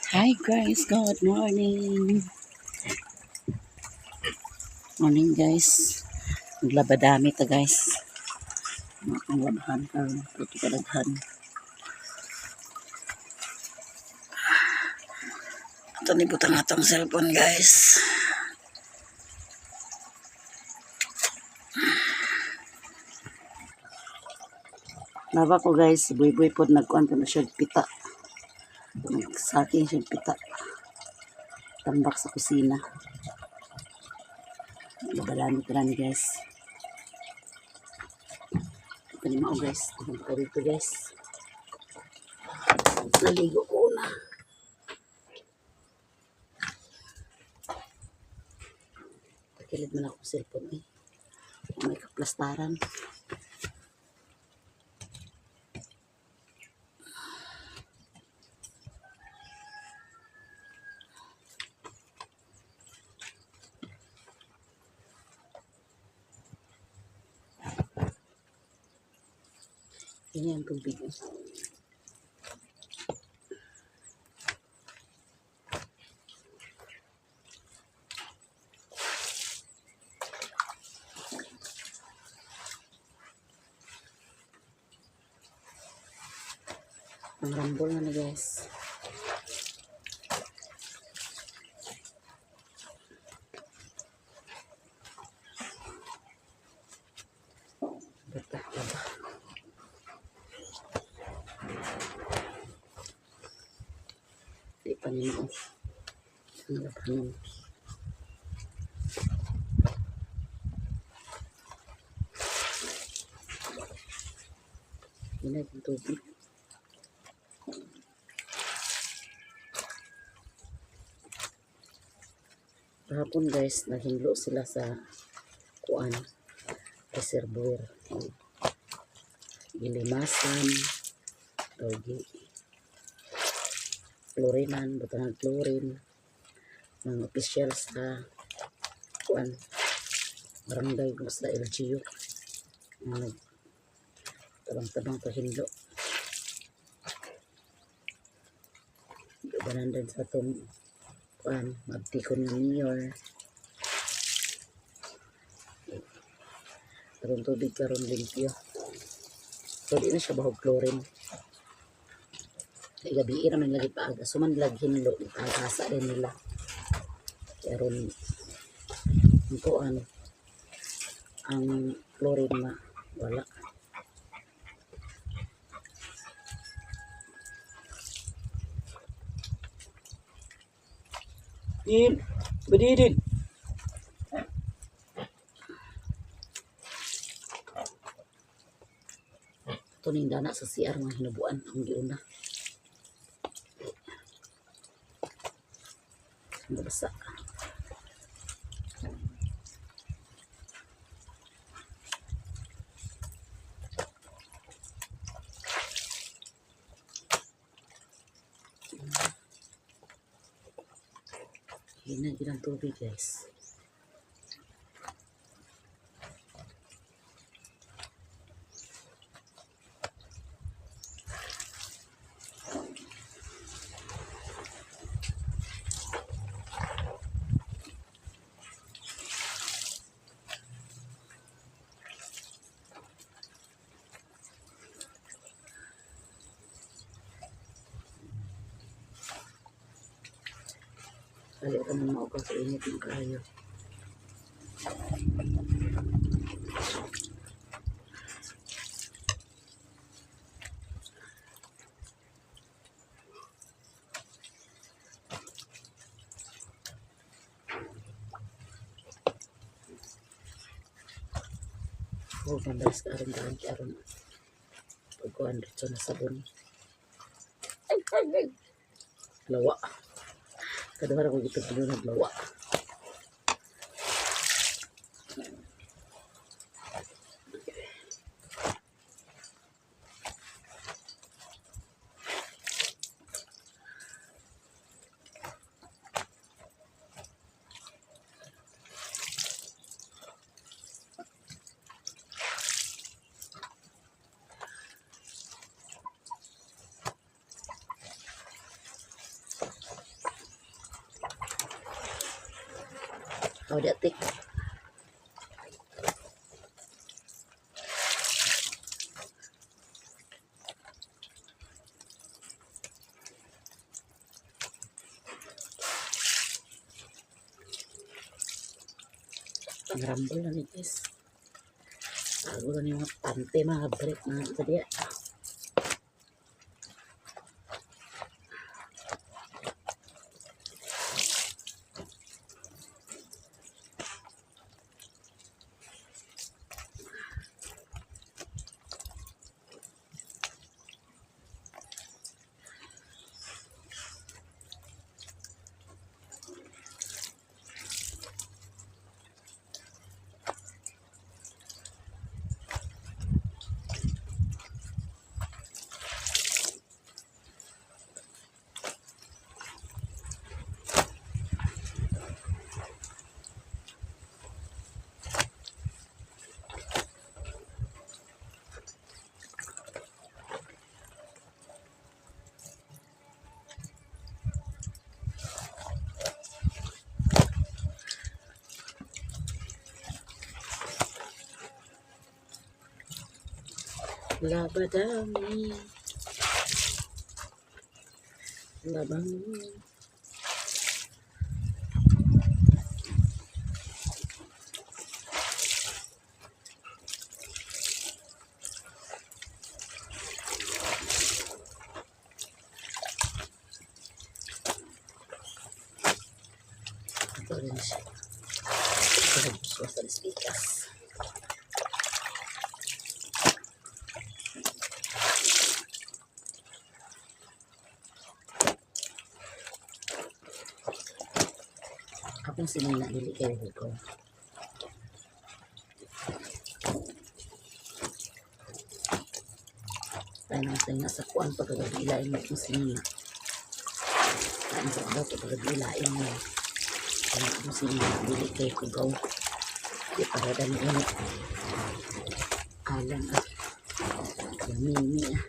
Hi guys, good morning. Morning, guys. Maglaba dami ta, guys. Mga kang labahan karon, puti kadaghan. Ato ni butang atong cellphone, guys. Laba ko, guys, buy-buy pod nagkuan pa na siya pita. Nagsaking siya pita. Tambak sa kusina. Labadami ko ni, guys. Ito ni mao, guys. Ito ka dito, guys. Naligo ko na. Takilid man ako cellphone eh. May kaplastaran. Ganyan ang tubig eh. Ang rambol na na, guys. Bata, laba. Di pa ni mo. Ang labanan. Yun ang tubig. Kahapon, guys, nahinlo sila sa kuan, reservoir. Gilimasan, o gi chlorinan, butangan chlorine, mga opisyal sa kuan, barangay o sa LGU. Mga nag tabang-tabang pahinlo. Ubanan din sa atong kuan, mabtikon nga mayor. Atong tubig karon limpyo. So di na siya bahog chlorine. Kay gabi raman lagi paaga. So man lag hinlo, ipagasa din nila. Kay aron ang kuan, ang chlorine ma wala. Il, berdiri. Ito ning dana sa CR mga hinubuan ang giuna. Nabasa. Hina gid ang tubig, guys. Dali ra man mao sa init ng kaayo. Oh, mandalas ka aron daan kay aron pagkuan diretso na sabon. Lawa. Kaduha ra ko gitudlo naglawa. Oh, di atik. Ang rambol na ni guys. Bago na ni mga pante, mga break, mga kadiya. Labadami. Labang. Ito rin siya. Ito rin siya sa speakers. Akong sinina dili kayo ko. Tayo na tayo nga sa kuan pagkagabilain mo akong sinina. Tayo sa kuan pagkagabilain mo. Tayo akong sinina dili kayo kugaw. Di para dami init. Alang ah. Yamini ah.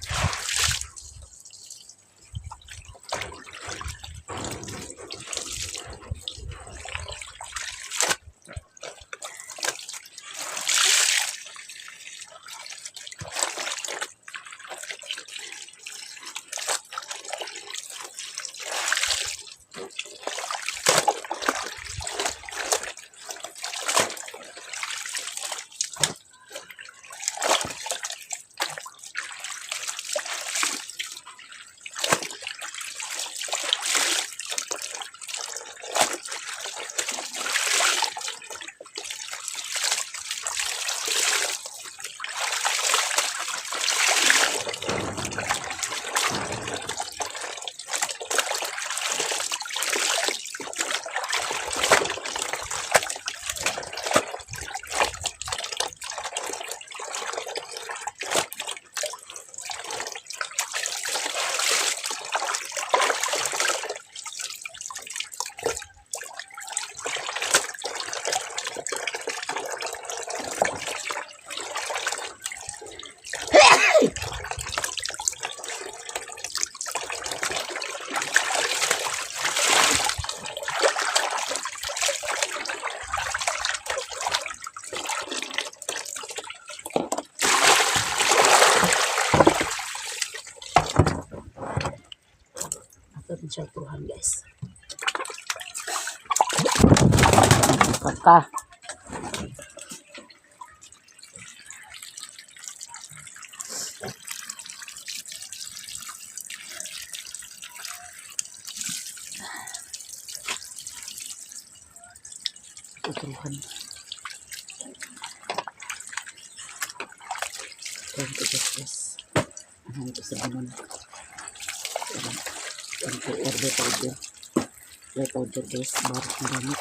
Ato rin siya tuhan guys. Kaka. Tuturuhan. 20 pesos. Ano ito sa ganun? 20 order powder. Dry powder guys. Barat na gamit.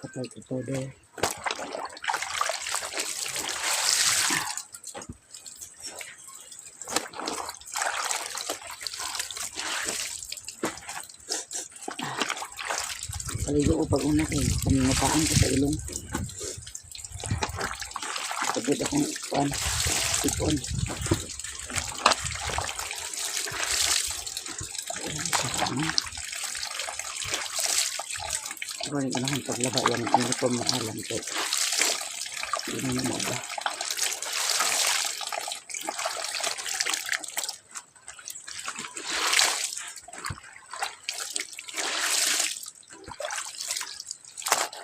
Kapag powder. Paligo ko pag una kay pamingapaan ko sa ilong. Pagod akong kuan, ipon. Ayan, isa pa, no? Mo rin ganahan paglaba yan ang uniform na alam kay hindi na mo ba.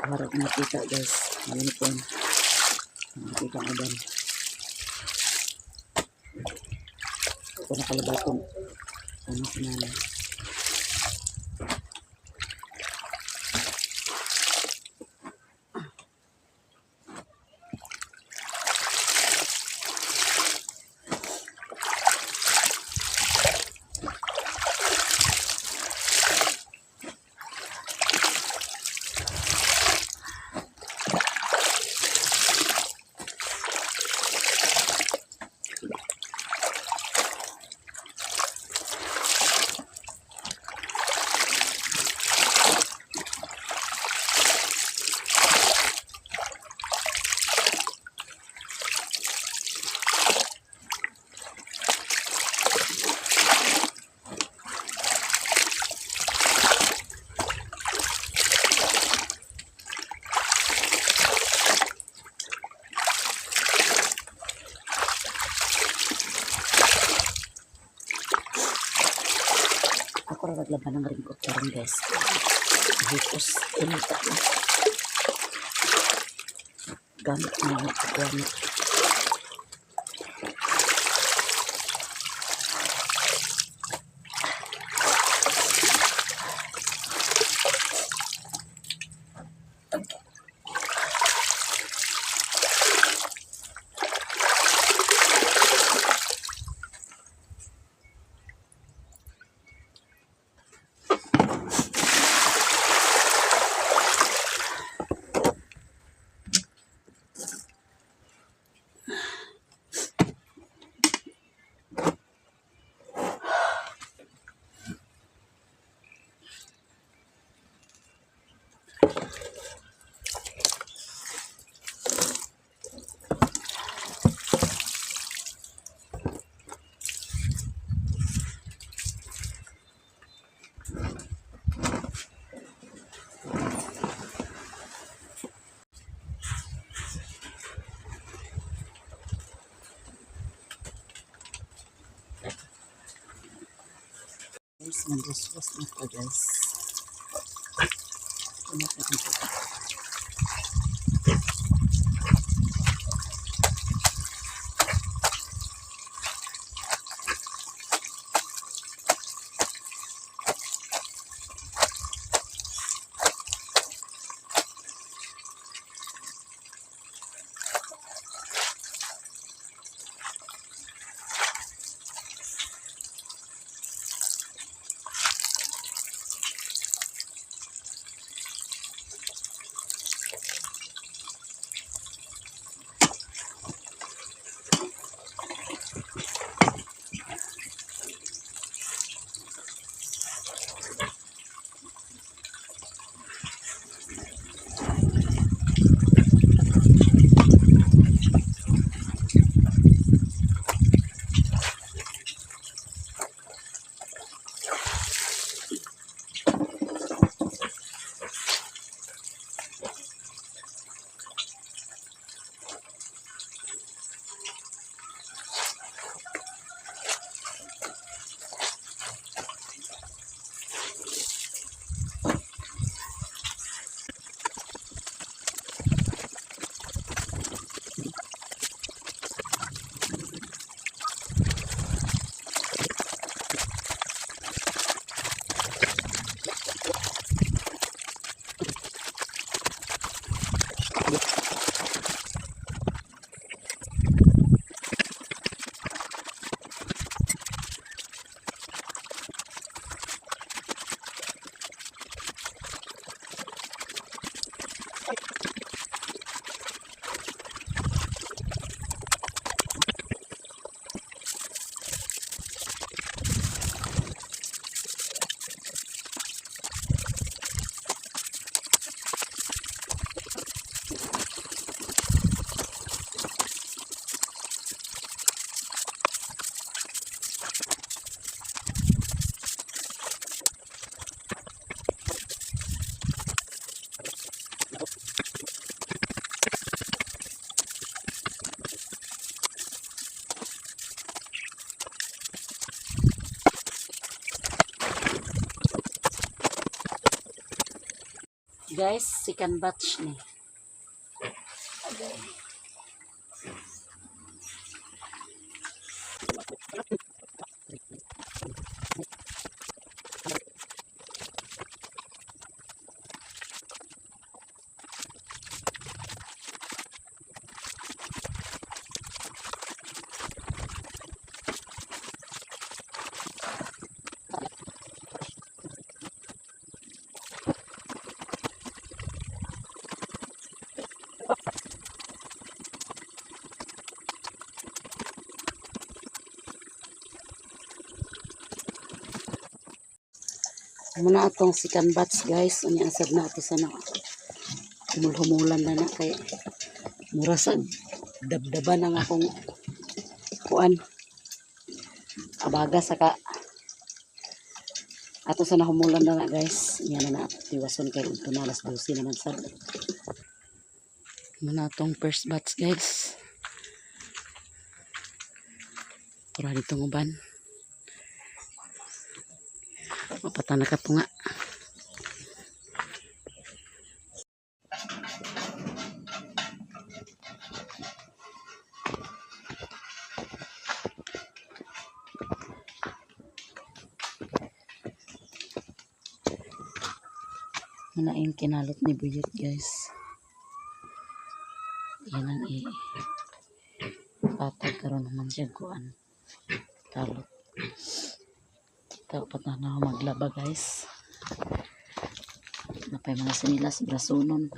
Harap nakita, guys, ang uniform. Nakita ko doon. Ako nakalaba itong ano si nanay. Ako ra naglaba ng raincoat karon, guys. Hipos inita na. Gamit na nga gamit. Guys, nag-ruswas na ko, guys. Ano pa ito? Guys, second batch ni. Muna atong second batch, guys. Unya asad na ato sana. Humul-humulan na na kay mura sa dabdaban ang akong kuan. Abaga saka ato sa nahumulan na na, guys. Yan na na ato tiwason kay udto na alas 12 naman sad. Muna atong first batch, guys. Tura dito ng uban. Mapata na katunga. Muna yung kinalot ni Buyot, guys. Yan ang i patag karon naman siya kuan. Kalot. Dapat na na ako maglaba, guys. Napay mga sinilas, brasonon.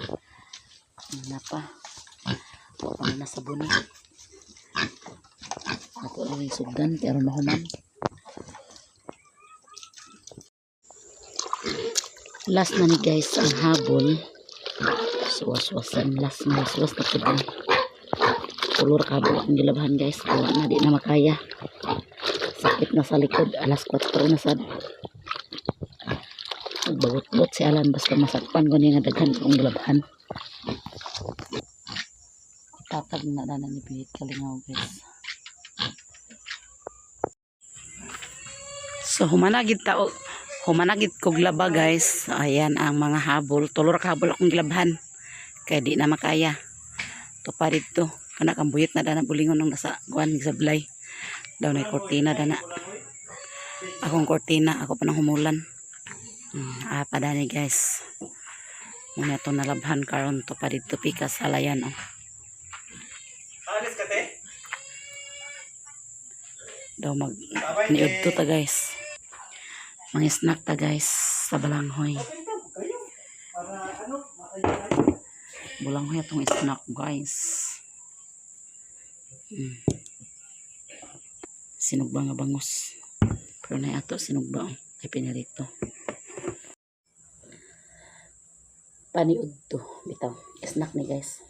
Napa. Wa pa na sabon eh. Ato lang yung sugdan pero mahuman. Last na ni, guys, ang habol. Suwas-wasan last na suwas na pud ni. Tulo ra kabol akong gilabhan, guys. Wala na, di na makaya. Sakit na sa likod, alas 4 na sad. Bagot-bot si Alan basta masakpan ko niya nga daghan akong gilabhan. Itatag na na ni Bihit Kalingaw, guys. So humanagid tao, humanagid kog laba, guys. Ayan ang mga habol. Tulo ra ka habol akong gilabhan. Kay di na makaya. To pa dito. Kana kang buyit na dana bulingon nung nasa kuan sablay. Daw na kortina dana. Akong kortina, ako pa nang humulan. Apa dani, guys. Muna to nalabhan karon to pa dito pika salayan oh. Alis ka, te? Daw mag Bye-bye, niudto te. Ta, guys. Mga snack ta, guys, sa balanghoy. Open ka, kayo. Para ano, makayo. Balanghoy atong snack, guys. Sinugba nga bangus. Pero na ato sinugba oh. Ay pinirito. Paniud to. Bitaw. Snack ni, guys.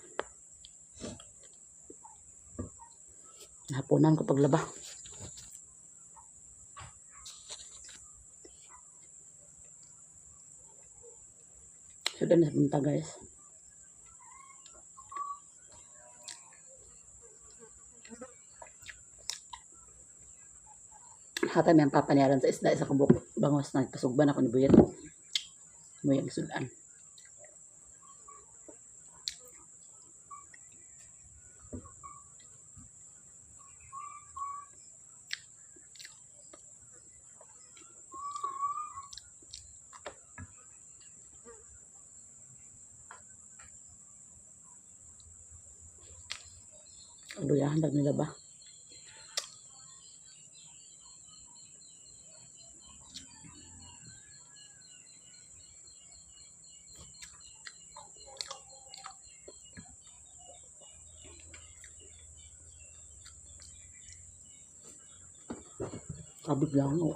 Nahaponan ko paglaba. Sudah na punta, guys. Hatay may ang papaniaran sa isda isa kabuk bangos na pasugban ako ni Buyet. Mo yung sudan. Aduyahan dag nila ba? Kabig lang oh.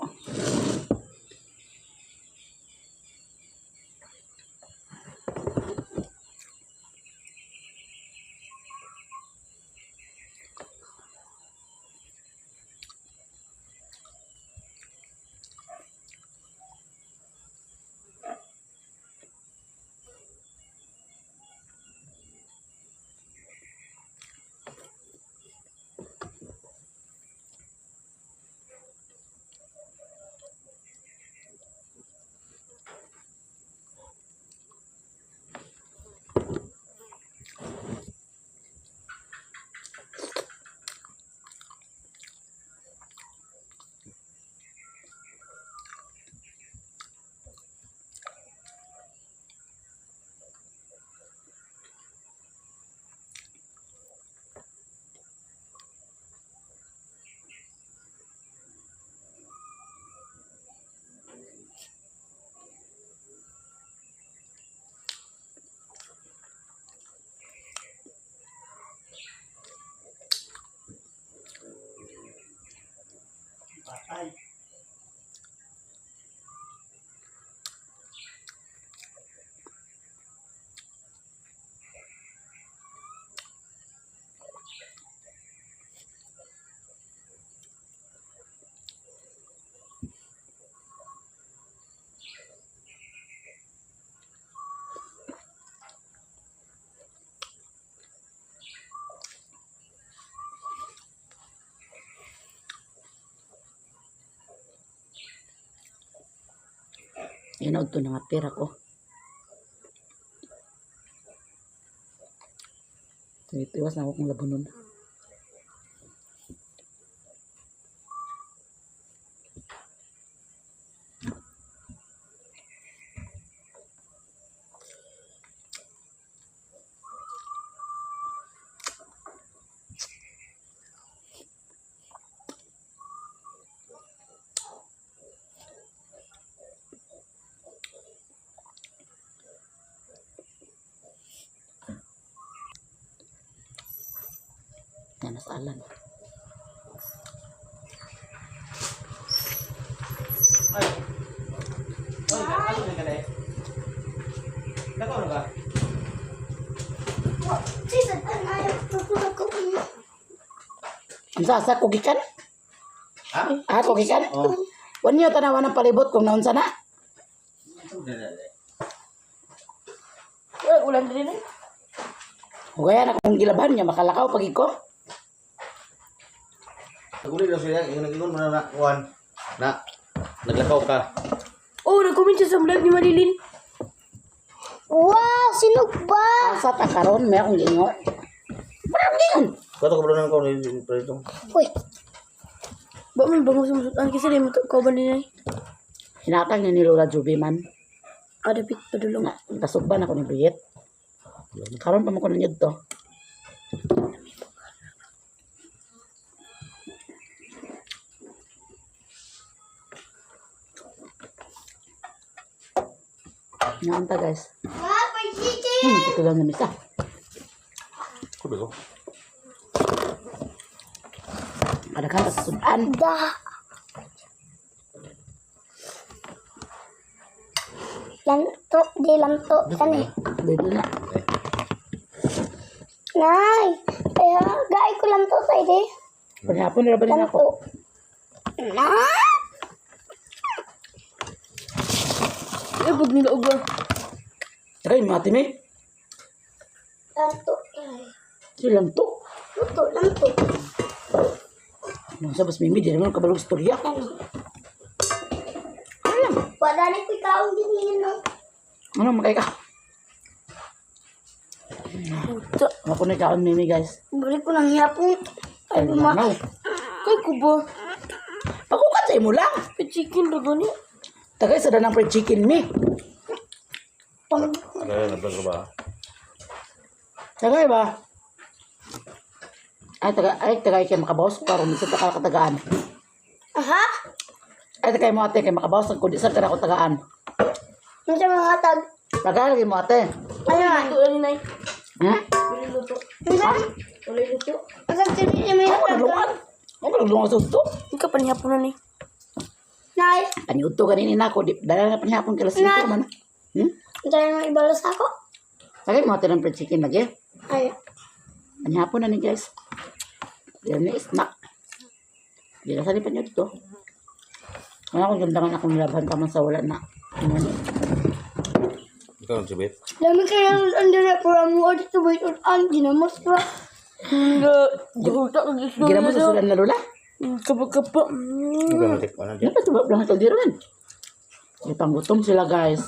Hinood to na nga pera ko. Iwas na ako kung labunon. Yan, nasalan. Ay. Ay, ano na ka na? Nakaw na ba? Unsa sa kugikan? Ha? Ah, kugikan? Oh. Wan niyo tanawa ng palibot kung naunsa na. Wala, ulan din eh. O kaya na kung gilaban niya makalakaw pag iko. Naguli daw sila, yung nag-ingon mo na na, kuwan, na, naglakaw ka. Oh, nag-comment siya sa vlog ni Marilyn. Wow, sino ba? Asa ta karon may akong giingon. Wala akong giingon. Kato ka ba lang ko dito? Uy, Ba man bango sa masutan kasi di mo kauban din eh. Hinatag ni Lola Juby man. Adapit padulong. Na, kasugban ako ni Buyet. Karon pa man ko nanyod to. Naunta guys. wow, chicken. Ito lang na misa. Kubi ko. Kadaghan sa sudan. Da. Lanto, di lanto. Kani. Dito na. Nay, kaya gay ko lanto sa ide. Panghapon na ba din ako? Lanto. Na? Eh, pag nilaog ba? Tagay, mati mi. Lanto. Ay, Silang to. Luto, lanto. Nung sa bas mimi, di naman kabalog storya. Kani. Ano lang? Wala ni ko ikaw ang dinhin no. Ano, makay ka? Puta. Ako na ikaon mimi guys. Balik ko nang hapon. Ay, ma- mamaw. Kay ko ba? Pakukat sa imo lang. May chicken ba gani? Tagay sa danang fried chicken mi. Pang Ano, nag-vlog ka ba? Tagay ba? Ay, tagay, ay, tagay kay makabawas ko karon sa taka katagaan. Aha. Ay, tagay mo ate kay makabawas ko di sa kana ko tagaan. Unsa mga tag? Tagay lagi mo ate. Ano nga? Luto na ni Nay. Hmm? Wala luto. Unsa? Wala luto. Unsa tini may Ako hatag? naglungan. Ako naglungan sa udto. Ikaw panihapon na ni. Nay, Paniudto ganin na ako di dala na panihapon kay las 5 man. Unsa nang ibalos ako? Tagay mo ate ng fried chicken lagi. Ay, Panihapon na ni guys. Yan ni snack. Di na sa ni paniudto. Wala akong gandangan akong nilaban pa man sa wala na. Ano ni? Ikaw ang sibit. Dami kayo ang dire para mo dito wait on ang ginamos pa. Nga, gusto ko gusto. Ginamo sa sulan na lula. Kapa-kapa. Ikaw ang tikman Ano pa ito lang ito dito man? May panggutom sila guys.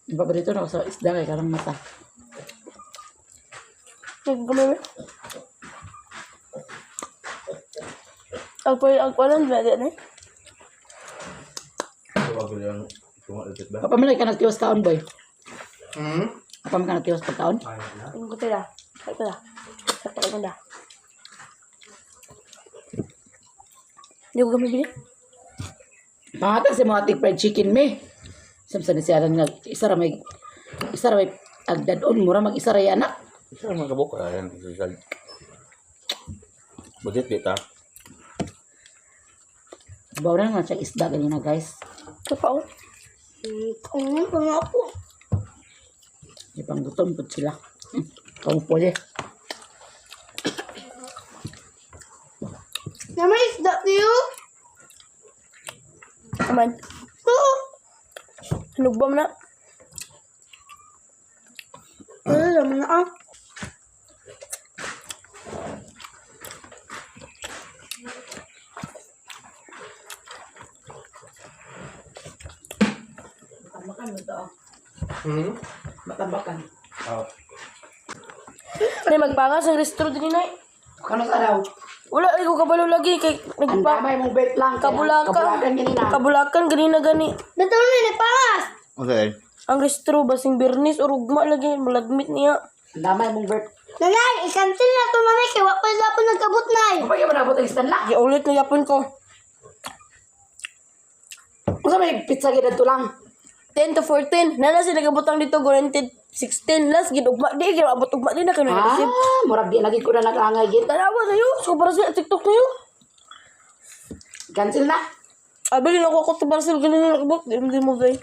Ang paborito na ako sa isda kay karang mata. Nagkamay. Ang pa ang kwalan ba din eh? Kapamilay ka nagtiwas kaon boy. Hmm? Kapamilay ka nagtiwas pagkaon. Ang ko tira. Ay tira. Sakto ko na. Hindi ko kami bili. Pangatag sa mga ating fried chicken me. Samsa ni siya nga isa ra may agdadon mura mag isa ra ya, anak. Isa lang mga kabuk. Ayan, social. Budget di ta. Baw na nga siya isda ganina guys. Ito pa oh. Ang pa po. May panggutom po sila. Kamu pwede. Naman isda niyo. Aman. Oo. Hinugba mo na. Asa man na ah. Matambakan mo to. Hmm? Matambakan. Oh. Nay, magpangas ang restro din nay. Kano sa daw? Wala ay ko kabalo lagi kay Ang nagpa damay mong belt lang. Kabulakan. Kabulakan ganina. Kabulakan ganina gani. Dito na nagpangas. Okay. Ang restro basing Bernis or ugma lagi malagmit niya. Ang damay mong belt. Nanay, ikantin na to nanay kay wa pa lapon nagkabot nay. Kapag yung manabot ang istan lang. Giulit na yapon ko. Unsa may pizza gid to lang. 10 to 14. Nana sila nagabutang dito guaranteed 16 last gid ugma di gid abot ugma di na kanu Ah, receive. murag di lagi ko na nag-angay gid. Tanawa tayo so para sa TikTok tayo. Cancel na. Abi na ako sa parcel ganina nakabot di di mo gay.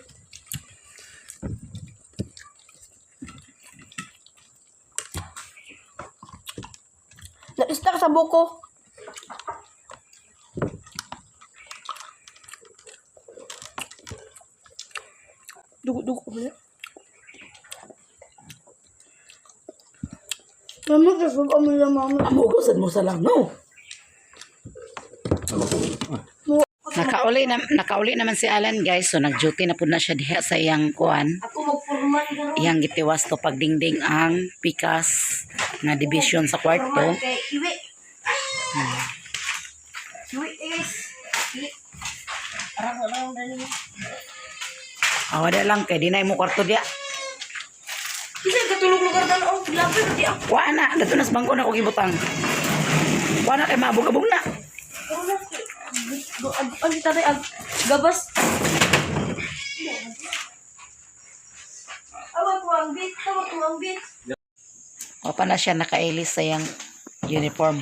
Na-stuck sa buko. Dugo-dugo ko na. Mama ka sub amo la mama. Amugo sad mo sa lang no. Nakauli naman si Alan guys. So nag-duty na po na siya diha sa iyang kuan. Ako magpurman karon. Iyang gitiwas to pagdingding ang pikas nga division sa kwarto. Kay iwi. Iwi guys. Iwi. Arang lang dali. Awada lang kay dinay mo kwarto diha. Kasi katulog lugar na oh, grabe di ako. Wa na, dato nas bangko na ko gibutang. Wa na kay maabog-abog na. Ang tatay ag gabas. Awa ko ang bit, awa ko ang bit. Wa pa na siya nakailis sa iyang uniform.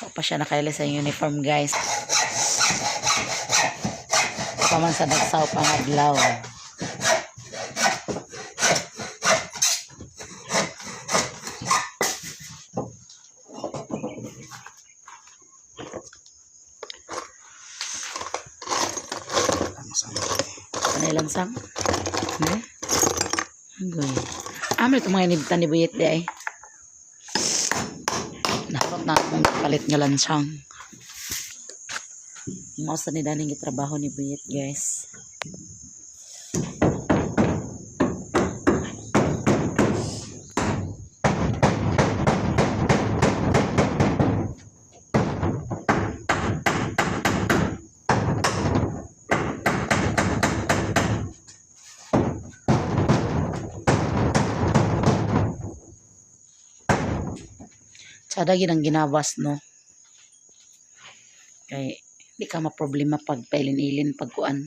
Wa pa siya nakailis sa iyang uniform guys. Wa pa man sa nagsaw pangadlaw. Ano ilang sang? Ne? Agoy. Amo itong mga inibtan ni Buyet di ay. Naharot na akong palit nga lansang. Mao sa ni Daning gitrabaho ni Buyet guys. Tsada gid ang ginabas no. Kay di ka maproblema pag pailin-ilin pagkuan.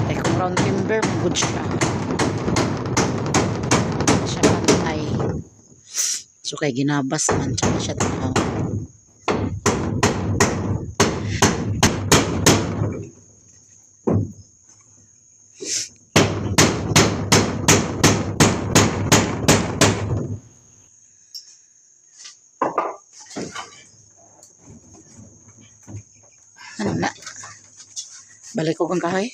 Kay kung round timber good siya. Di siya pantay. So kay ginabas man tsaka siya tao. Ano na? Balik ko kang kahoy.